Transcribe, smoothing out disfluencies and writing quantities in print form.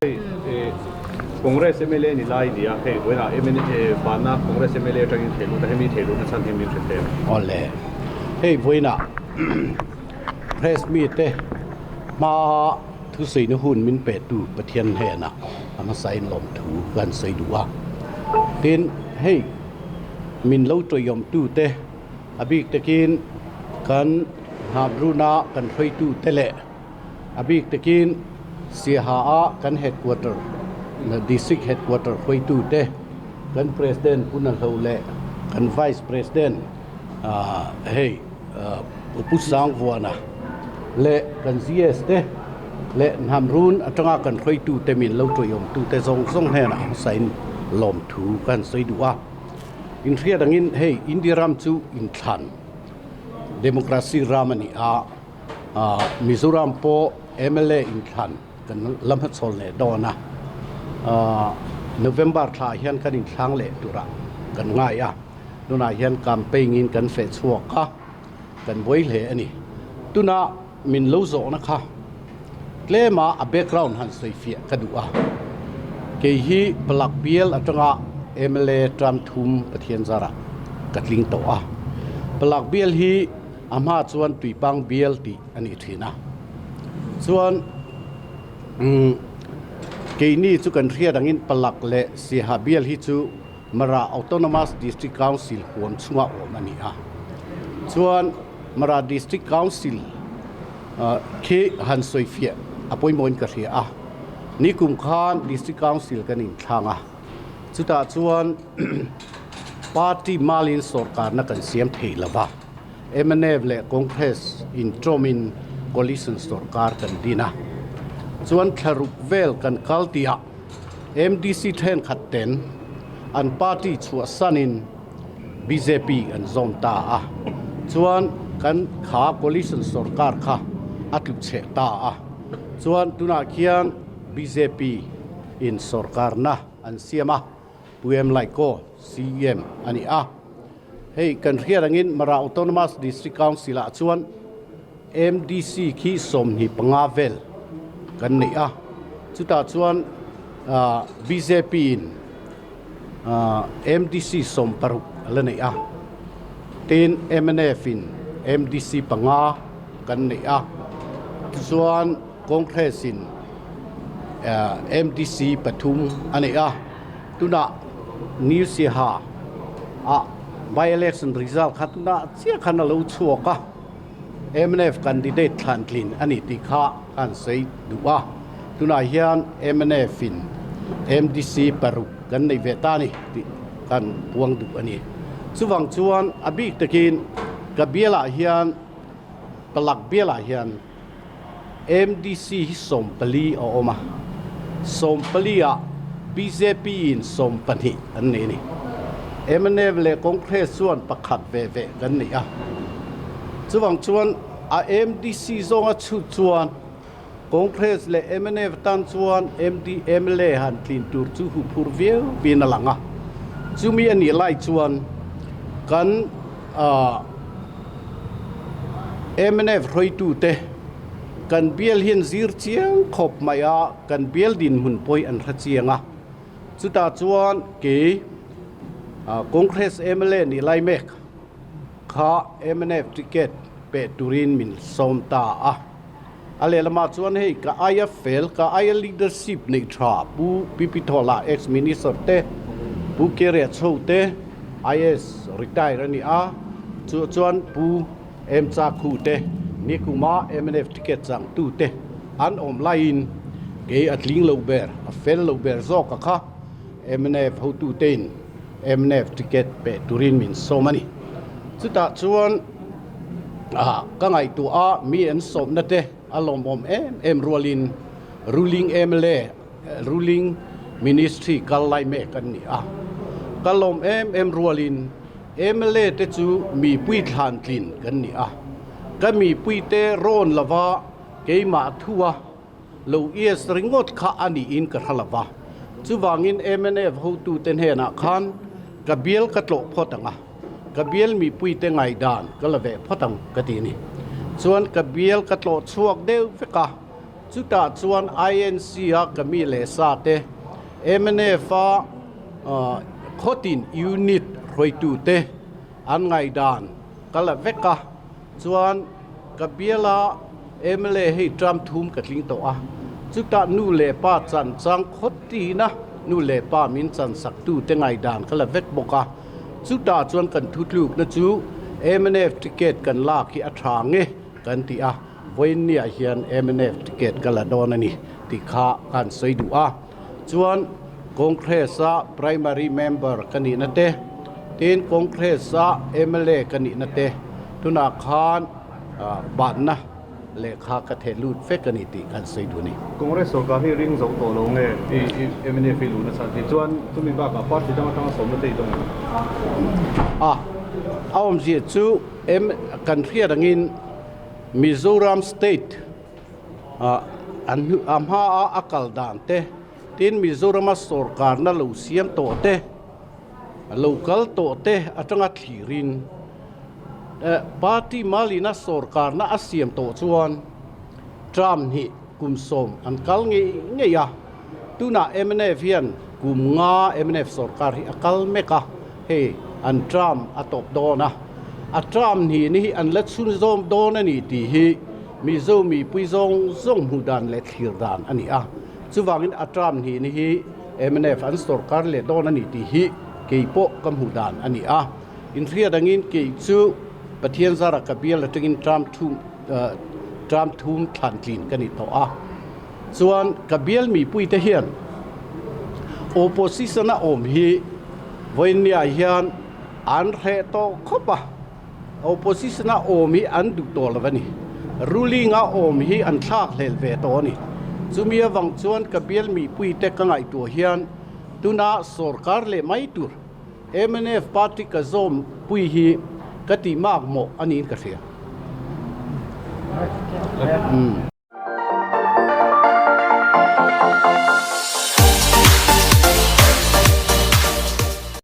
Hei Congress mla ni lai nia, hei vawiinah mla vanna Congress mla atangin thei lut a, hemi thei lutna chhan hi min hre thei ang. Awle, hei vawiinah press mite hma thusawiina hun min pe tu Pathian hnenah a hmasain lawmthu ka han sawi duh a. Tin, hei min lo tawihawmtu te a bik takin kan hnamruna kan hruaitu te leh A bik takin Siaha a kan headquarter, District Headquarter hruaitute, kan President Pu Nahlo leh kan Vice President hei Pu Sangvuana leh kan GS te leh Hnamrun atanga kan hruaitute min lo tawihawmtute zawng zawng hnenah hmasain lawmthu ka han sawi duh a. Inhriat angin hei India ram chu inthlan Democracy ram a ni a. Mizoram pawh mla inthlan kan la hmachhawn leh dawn a, November thla hian kan inthlang leh turah kan ngai a, tunah hian campaign in kan feh chhuak a, kan buai hle a ni. Tuna min lo zawhna kha tlema a background han sawi fiah ka duh a, kei hi Palak bial atanga mla term thum Pathian zarah ka tling tawh a, Palak bial hi A hma chuan tuipang bial tih a nih thin a. Chuan umm keini chu kan hriat angin Palak leh Siaha bial hi chu Mara Autonomous District Council huam chhunga awm a ni a. Chuan Mara District Council khi han sawi fiah a pawimawhin ka hria a. Nikum khan District Council kan inthlang a. Chutah chuan party malin sorkarna kan siam thei lo va. Mnf leh Congress intawmin coalition sorkar kan din a. Chuan thlaruk vel kan kal tihah MDC thenkhat ten an party chhuahsanin bjp an zawm ta a. Chuan kan kha coalition sorkar kha a tluchheh ta a. Chuan tunah khian bjp in sorkarna an siam a, Pu Em Laiko CEM a ni a. Hei kan hriat angin Mara Autonomous District Council ah chuan MDC khi 25 vel kan nei a, chutah chuan bjp in MDC 16 a la nei a, tin mnf in MDC panga kan nei a, tichuan Congress in MDC pathum a nei a, tunah New Siaha ah by election result kha tunah chiah khan a lo chhuak a, mnf candidate thlan tlin a ni tih kha ka han sawi duh a, tunah hian mnf in MDC paruk kan nei ve ta a ni tih ka han puang duh a ni. Chuvang chuan a bik takin ka bialah hian Palak bialah hian MDC hi 14 a awm a, 14 ah bjp in 12 an nei a ni. Mnf leh Congress chuan pakhat ve ve kan nei a. Chuvang chuan a MDC zawnga chhut chuan Congress leh mnf tan chuan MD mla han tlin tur chu huphur viau viin a lang a. Chumi a nih lai chuan kan Mnf hruaitute kan bial hian zir chiang khawp mai a, kan bial dinhmun pawh hi an hre chiang a. Chutah chuan kei Congress mla nih lai mek kha mnf ticket peh turin min sawm ta a. A lehlamah chuan hei ka aia fel, ka aia leadership neih tha Pu PP Thawla ex minister te, Pu Keria Chho te, IAS retire a ni a, chu chuan Pu M Chakhu te, Nikuma mnf ticket changtu te an awm laiin kei a tling lo ber, a fel lo ber zawk a kha mnf hotutein mnf ticket peh turin min sawm a ni. Chutah chuan. Ah ka ngaihtuah a mi an sawmna te a lawmawm em em rualin ruling mla ruling ministry kal lai mek an ni a ka lawm em em rualin mla te chu mipui thlan tlin kan ni a ka mipui te rawn lova keimah thua lo ias ringawt kha a niin ka hre lova chuvangin mnf hotute hnenah khan ka bial ka tlawh phawt ang a. Ka bial mipuite ngaihdan ka la ve phawt ang ka ti a ni. Chuan ka bial ka tlawh chhuak deuh vek a, Chutah chuan INC a ka mi leh sa te, mnf a khawtin unit hruaitu te an ngaihdan ka la vek a. Chuan ka biala mla hei term thum ka tling tawh a, chutah nu leh pa chan chang khawt tina nu leh pa min chan sak tu te ngaihdan ka la vek bawk a. Chutah chuan kan thutlukna chu mnf ticket kan lak hi a tha nge kan ti a, vawiinniah hian mnf ticket ka la dawn a ni tih kha ka han sawi duh a. Chuan Congress-a primary member ka nihna te, tin Congress-a mla ka nihna te tunah khan banna lehkha ka theh lut vek a ni tih ka han sawi duh a ni. Congress sorkar hi ring zo tawh lo nge i mnf i luhna chhan hi? Chuan chumi bakah party dang atanga sawmna te i dawng em? A, a awmzia chu kan hriat angin Mizoram state an a hmaa a kal dan te, tin Mizorama sorkarna lo siam tawh te, lo kal tawh te atanga thlirin party malina sorkarna a siam tawh chuan term hnih kum sawm an kal ngei ngei a, tunah mnf hian kum nga mnf sorkar hi a kal mek a, hei an term a tawp dawn a, a term hnih ni hi an la chhunzawm dawn a ni tih hi Mizo mipui zawng zawng hmuh dan leh thlir dan a ni a, chuvangin a term hnih ni hi mnf an sorkar leh dawn a ni tih hi kei pawh ka hmuh dan a ni a. Inhriat angin kei chu Pathian zara ka bial atangin term thum term thum thlan tlin ka ni tawh a, chuan ka bial mipuite hian opposition a awm hi vawiinniah hian an hreh tawh khawp a. Opposition a awm hi an duh tawh lo a ni. Ruling a awm hi an thlak hlel ve tawh a ni. Chumi avang chuan ka bial mipuite ka ngaihtuah hian tuna sorkar leh mai tur mnf party ka zawm pui hi ka tih mak mawh a niin ka hria.